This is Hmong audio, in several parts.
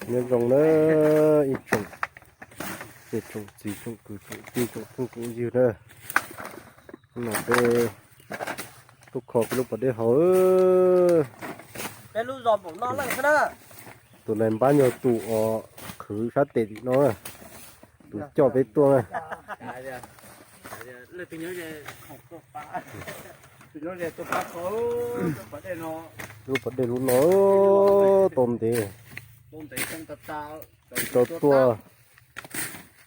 Nyob zoo na ib tsoom niam tsoom txiv tsoom kwv tsoom tij tsoom phooj tsoom ywg na, no peb tuaj kho peb lub pas dej haus. Tus nais npab yog tus uas khwv sab tes tim no, tus coj peb tuaj na. Lub pas dej lub no tau ntev, tsis tau tuaj,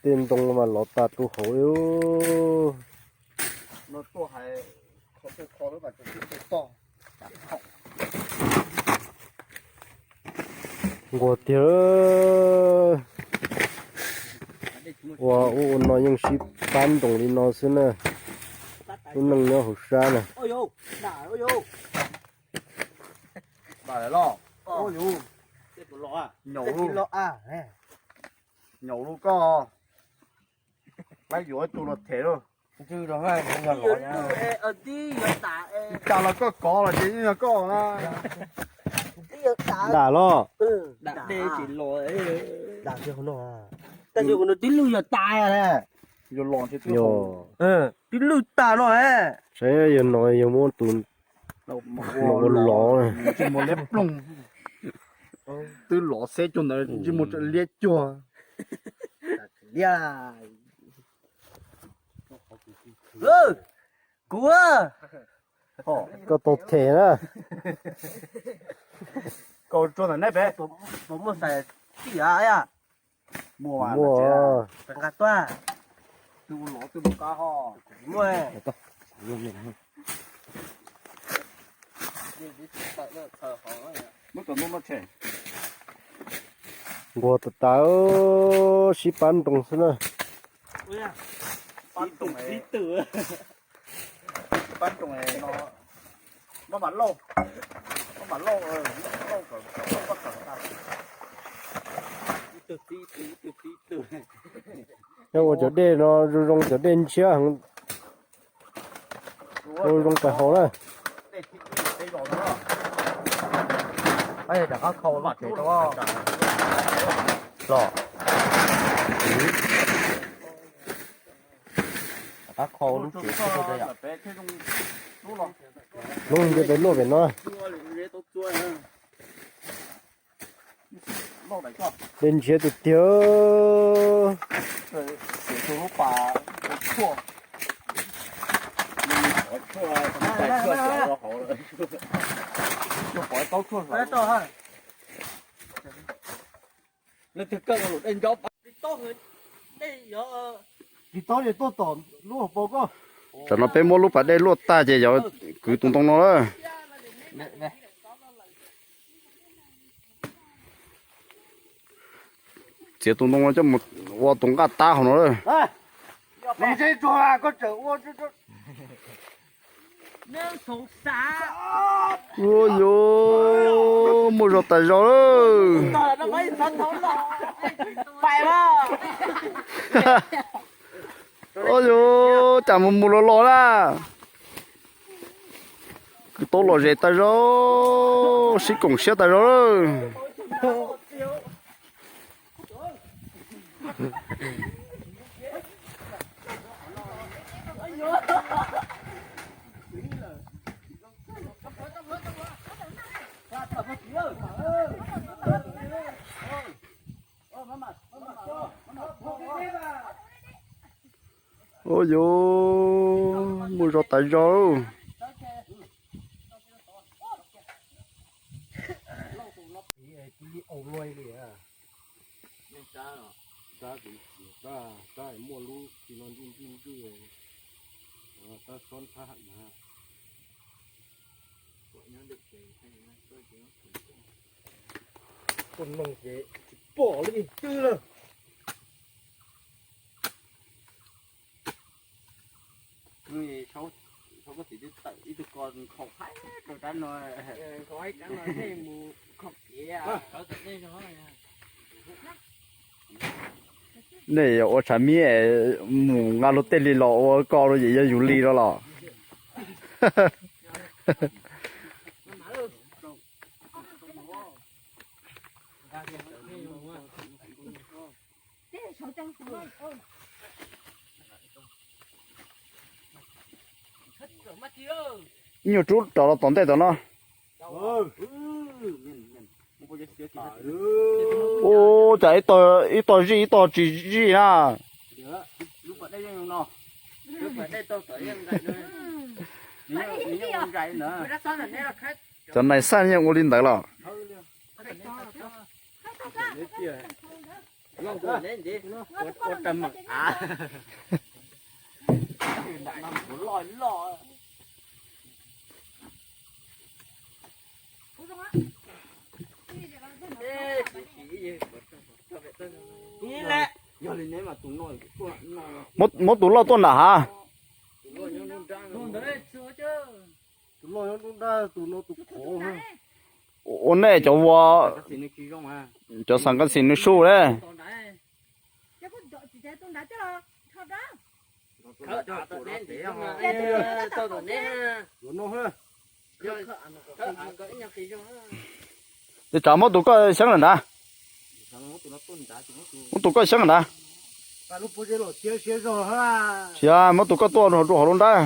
tej ntoo mas lov tas tu hauv li. Nquag tiag, ua ub ua no yeej sib pab ntoos li no xwb na. Lub neej nyob hauv sab na. Nyaum lus, nyaum lus koj, pab yuav ib tug los them lauj. Cas los koj kov los ces yeej yog koj na. Dam los. Tab sis tib lub yog tas, yuav los tib lub tas no. Saib yog no yog muab tus no ua lov, twb lov xeb cuag ntawd tsis muaj liab cuag. Kuv, koj tau them na. Koj tsuag ntawm nej pem, puas muaj xais tij a? Muaj, muaj. Nqa tuaj. Twb ua lov twb mus qab ho. Muaj. Nquag tas tas, sib pab ntoos xwb na. Pab ntoos, pab ntoos no, maj mam lauj, maj mam lauj, lauj kom, lauj kom tag. Yog ua cov dej no zoo zoo, cov dej ntshiab heev, zoo zoo pais haus na. Los, qab kho lub tsev. Lub ntiaj teb luaj pem no. Dej ntshiab tiag tiag. Tam no peb muab lub pas dej luaj tag ces yuav kwv tus ntoo no lawm. Txiav tus ntoo no coj mus ua tus nqaj tab hauv no lawm. Ua yuav muaj zog tas zog lawm. Ua yuav cas mus mus los los na. Kwv tau lom zem tas zog, sib koom siab tas zog lawm. Ua yuav muaj zog tas zog. Muaj lub tsis no ntswj ntswj ntswj, tab xob thab ham na. Tus noog ces tsis pom li twg lawm. Ib tug ko nkhaus haib rau rab no. Nej ua tshav miv mus nqa luag tej li los ua ko los yog yus li no los. Ib nyuag rub rau los tom ntej tom no. Ua cas ib tog zij ib tog tsis zij na. Cov nais xaj yeej ua li ntawd los. Muab tus loj tuaj nram hav. Ua nej cov ua, cov xas kas xis nws su le. Ces tsam muab tus koj xyeeb lawm nrad. Muab tus koj xyeeb lawm nrad. Sia, muab tus koj tuaj rau hauv lub nrab.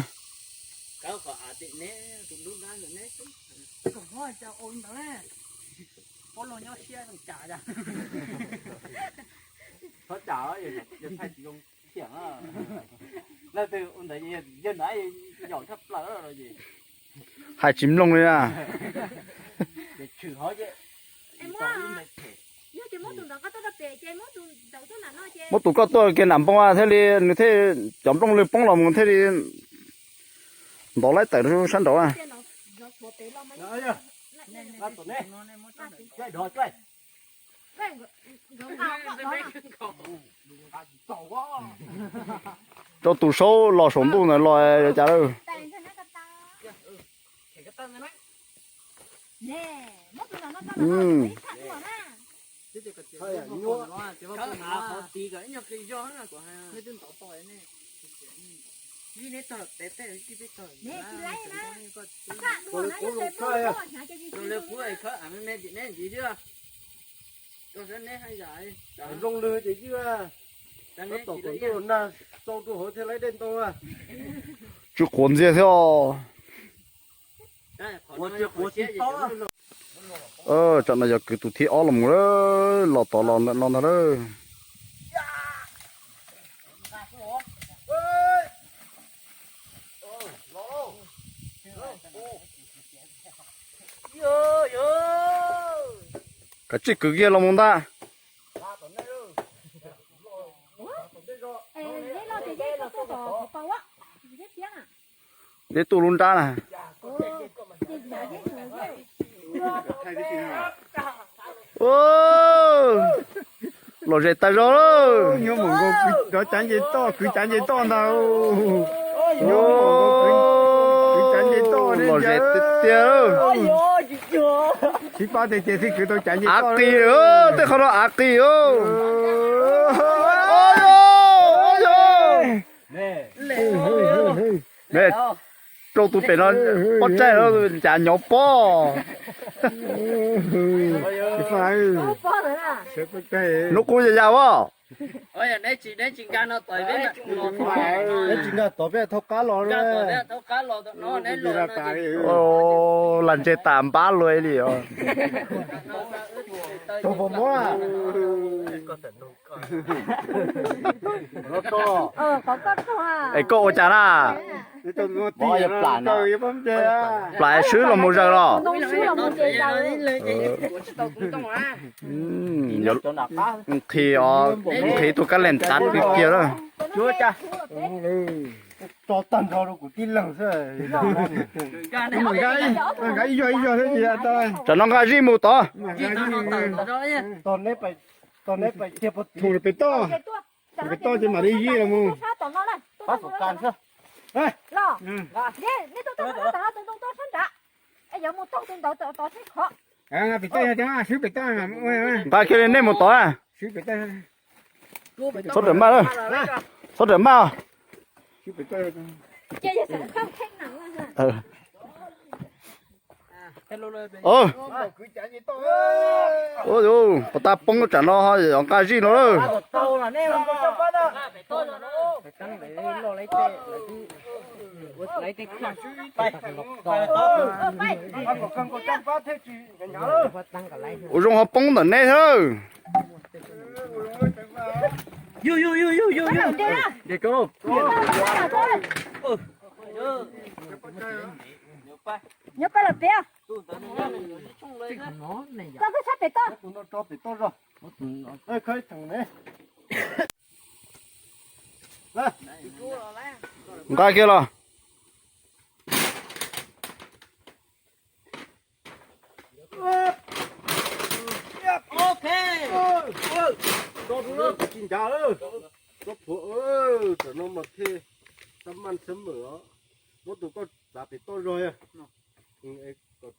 Hais tsis mloog li na. Muab tus koj tuaj kiag nram npoo thiaj li nws thiaj cov nplooj lwg poob los mus thiaj li ntov laib tawm sab nraud. Rau tus saub los saum ntuj ntawd los cas lawm. Zoo lwg ces ywj, tab tom kom ntuj los nag xau rau hauv thiaj laib dej ntau. Tsw quav ntxiag thiab os. Tsam no yog kwv tus thib ob los mus lawm, los tod los ntawm no ntag lawm. Kav tsij kwv kiag los mus ntag. Dej tuaj lub nrab na. Los ze tag zog lawm. Nyob mus nkaus rov cav nce toj, kwv cav nce toj ntag. Nyob mus nkaus kwv cav nce toj, los ze tiag tiag. Tsis pab tiag tiag thiaj kwv tau cav nce toj. Av qis, tej qhov no av qis. Rau tus pem no pob tsaig, cas nyov pob. Hnub qub ya ya as. Tsis nkag tod peb thauj qab los. Lam ntse tas npab luaj li os. Es koj ua cas na? Plam swb los mus zaws los. Nqhis os, nqhis tus kab lees tav kiag lawm. Tsam no nqa zij mus tod. Pem toj, pem toj ces mam li zij los mus. Nqa kiag li nej mus tod. Txhob rawm maj, txhob rawm maj. Ua, puas tab poob tsam no ho nqa zij no lawm. Ua zoo ho poob ntawm neb thiab. Nyob pab los piav. Koj koj sab pem toj. Nqa kiag los. Tsis ncav, tsob phuam, tam no mas thiaj tab maj sab mem os. Muab tus koj txav pem toj zog,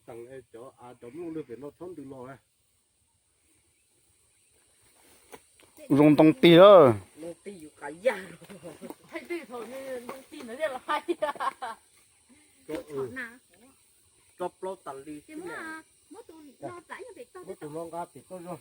kom teem cov av cov nplooj lwg pem no txhob ntws los. Zoo ntoo tig lawm. Tsob plaub tas li. Muab tus no nqa pem toj zog.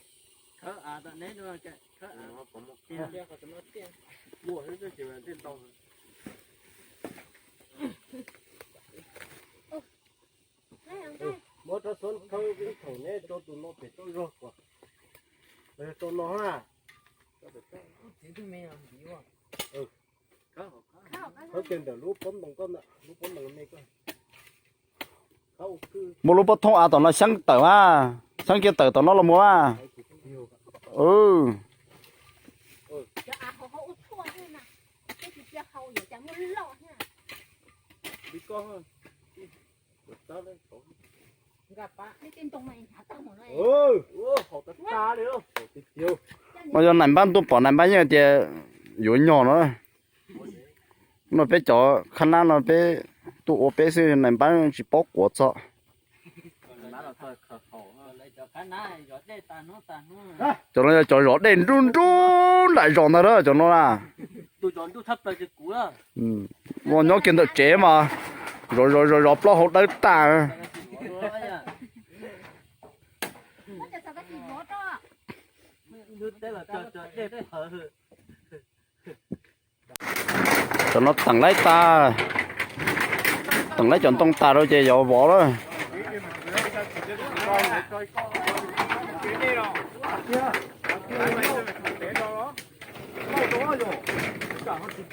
Muab rab xoob khawb ib thaum neb tso tus no pem toj zog kom tau no na. Khawb kiag ntawm lub pob ntoo koj ntawm lub pob ntoo me koj. Muab lub pob thoob av tom no xyeeb tawm mas, xyeeb kiag tawm tom no los mus mas. Mas yog nais npab tuaj pom nais npab yeej tias yuav nyog no. No peb cov khab nab no peb tuaj ua peb xwb, nais npab tsis paub quav txog. Cov no yog cov zov dej nruj nruj nram zos ntag, cov no na. Nyob kiag ntawm tsev mas zov zov zov zov plaub hau dawb tag. Cov no teem laib tas, teem laib cov ntoo tas rau ces yuav vov lawm.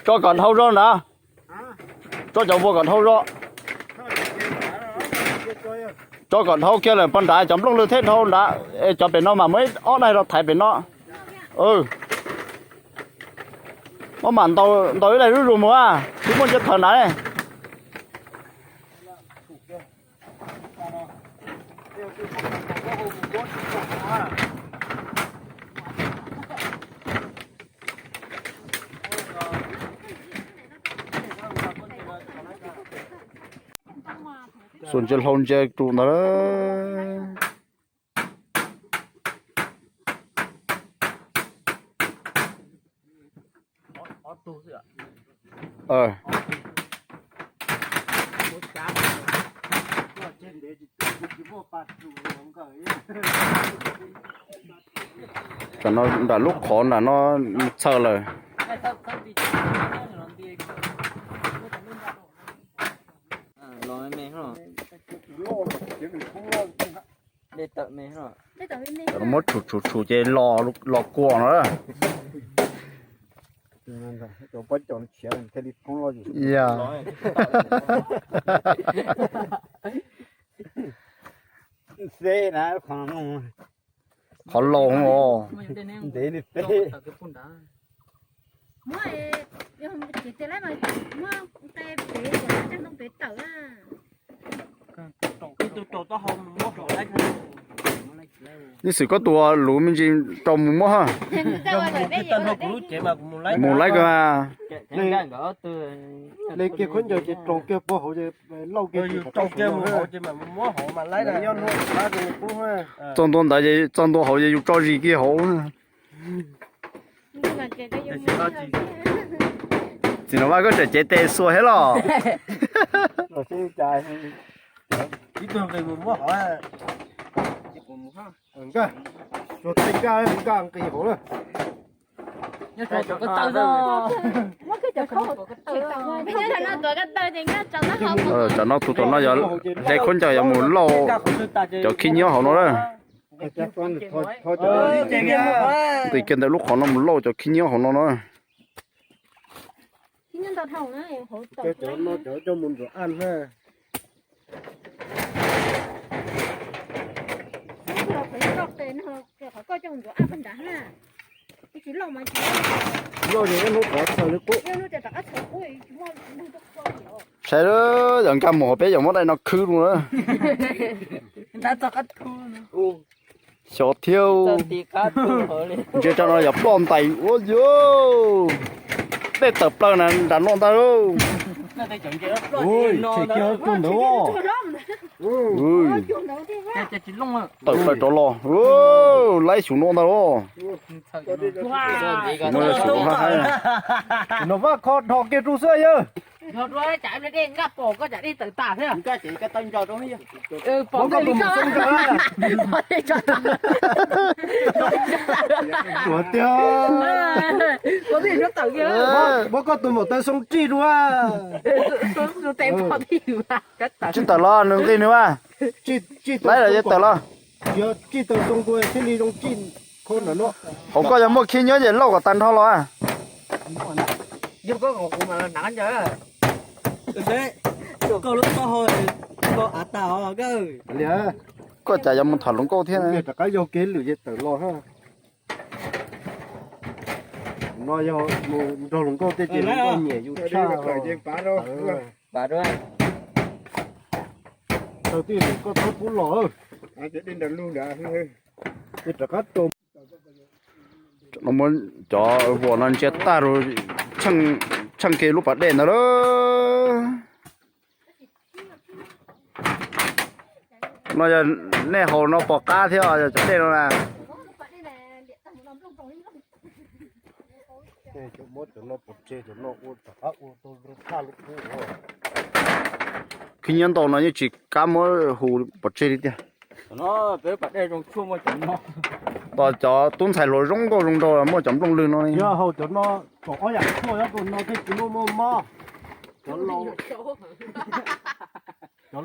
Tso kom dhau zog nrad, tso cov vuas kom dhau zog. Tso kom dhau kiag lawm pog nrad, cov nplooj lwg thiaj dhau nrad, cov pem no mas muab ib ob daig los thaiv pem no. Muab mam ntaus ib daig zuj zus mus, twb muaj ntsia thawv nrad. Xuas ntsia hlau ntsia rus ntawd. Tam no nram lub qhov nram no txhaws lawm. Muab tshum tshum tshum ces los kuam no. Qhov laus os. Ib xwm koj tus luv me ntsis rau mus muab ha. Mus laib kawg. Li kiag khaub ncaws ces rau kiag puag hauv, lauj kiag, txog ntua ntawd ces txog ntua hauv ces yus tso zis kiag hauv. Txiv Nom Vaj koj tseem cev tes xuas thiab los? Ib tug nqis mus muab hov. Tsuas thaij nkaj nkaj nqis hauv na. Tsam no tus tom no yog hle khaub ncaws yuav mus lauj cov khib nyiab hauv no na. Tis kiag ntawm lub qhov no mus lauj cov khib nyiab hauv no na. Saib, yog nkag mus hauv peb yuav muab daim no khwb dua na. Xyov thiab. Ntsia tso no yog ploj ntais ua yog. Dej tawm plaws na nram no ntag. Tawm plaws rov los. Laib xyuv no ntag los. Xyuv no yog xyuv haib haib. No vaj kho dhos kiag rau xwb yawg. Ua tiag. Muab koj tus maum taw xoo tsij dua. Tsij tawm los nws nqis nws mas. Laib los yeej tawm los. Tsij tau xoo dua thiaj li zoo tsij kho nram no. Hauv koj yog muaj khib nyiab ces lauj kom tag nrho los. Koj lub taub hau koj av tas os. Koj cas yuav mus tham hluas nkauj thiab na. Rov qab yog kev lwm ces tawm los ha. No yog mus nrog hluas nkauj tej ces hluas nkauj nyiam yus tshaj. Taws tij koj txhob pub los. Rov qab rau. Muab cov vuas no ntsia tag rau, tsheej kiag lub pas dej ntawd lawm. No yog nej haus no pom qab thiab yog cov dej no na. Muab cov no pov tseg, cov no ua rov qab ua tau zoo tshaj lub qub. Khib nyiab ntau no yeej tsis kam muab hu pov tseg li tiag. Tos cov tub ntxhais hluas zoo nkauj zoo nraug muaj cov nplooj lwg no. Yog haus cov no, kom ob yam tshuaj nyob rau no thiaj tsis muaj muaj mob. Cov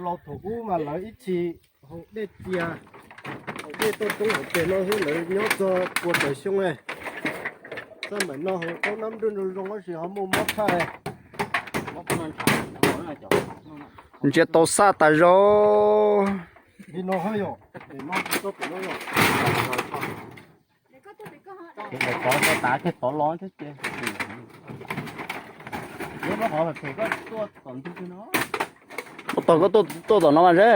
laus thaum ub mas lawv ib txhis haus dej txias, haus dej toj roob hauv pes no xwb, lawv nyob txog puas tawm xyoo. Xab maim no haus taub nab nrwj zoo zoo tab sis ho muaj mob tshaj. Ntsia tau xaj tas zog. Tov tod los thiab ces. Ua tog koj tuaj tom no mas ze.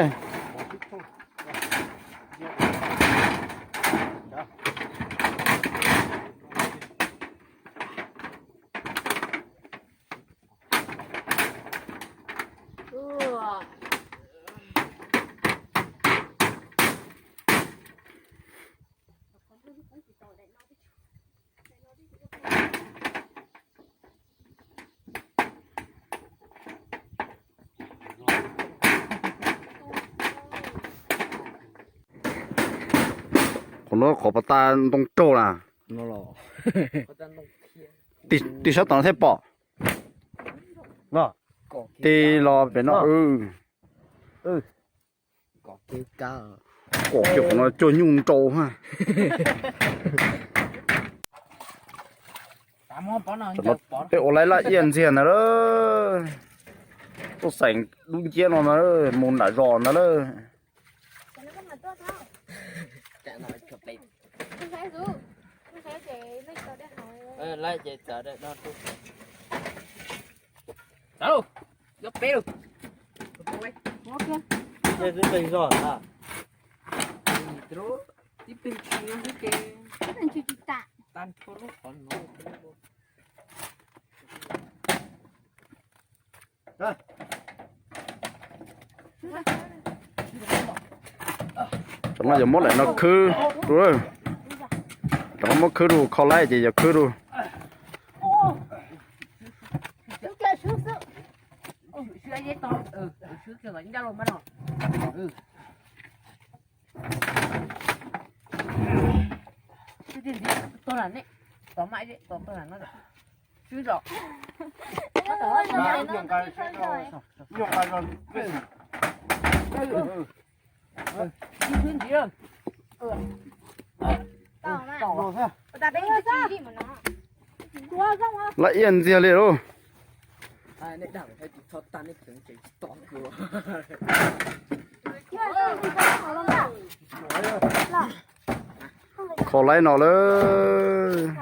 Qhov no qhov pas tas ntoo raug na. Tig sab tom no thiaj pom. Tig los pem no. Kom kiag qhov no cuag nyuj nrau ha. Tej ua laib laj iaj ntxiag ntag lawm. Tuaj xeem dub nciab no ntag, mus nram zos ntag lawm. Cov no yog muab daim no khwb rau. Cov no muab khwb rau, kho laib ces yog khwb rau. Ntxiv, ntxiv, tuag lawm ne. Tod mas ib, tod tuag lawm no. Swb zos. Nyuj nqa zog. Ntxiv, ntxiv. Laj iaj ntxiag li lauj. Qhov laiv no lawm.